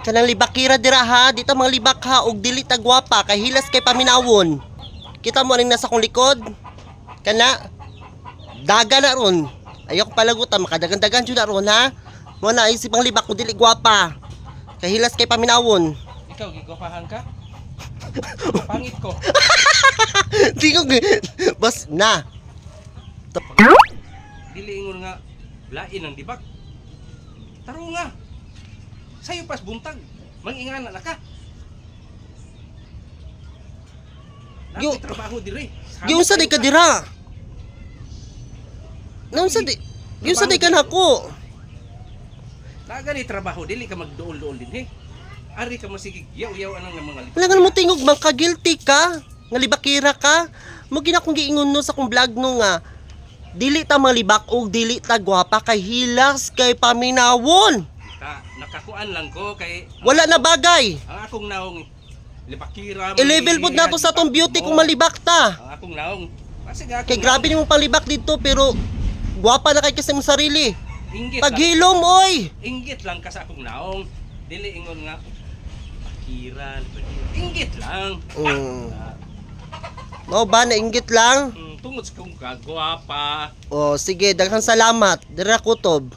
Kanang libakira dira ha, dito mga libak ha og dili ta gwapa kay hilas kay paminawon. Kita mo rin nasa kong likod. Kana daga na ron. Ayoko palagutan, makadagan-dagan jud na ron ha. Mo na isip ang libak kung dili gwapa. Kay hilas kay paminawon. Ikaw, gigwapahan ka? Pangit ko. Di ko bas na. Dili ingon nga, lain ang dibak. Taro nga. Sayo pas buntag. Mangingana na ka. Nakoy trabaho diri. Giunsa di ka dira? Naunsa di? Giunsa di ka nako? Naga ni trabaho dili ka magduol-duol dinhi. Ari ka masigig yaw-yaw anang ng mga libak. Wala nga mo tingog man ka guilty ka. Nga libakira ka. Mo gina akong giingon no sa akong vlog no nga dili ta malibak og dili ta gwapa kay hilas kay paminawon. Ka nakakuan lang ko kay Wala na bagay. ang akong naong libakira. I-level pod nato sa atong beauty kung malibak ta. Ang akong naong. Kasi nga Kay grabe nimo palibak dito pero gwapa na kay kasi mong sarili. Inggit lang. Paghilom oy. Inggit lang ka sa akong naong. Dili ingon nga bakira, libakira. Inggit lang. Ah, Mao ba na inggit lang? Tungod sa kong kagwapa. O sige, daghang salamat. Dira kutob.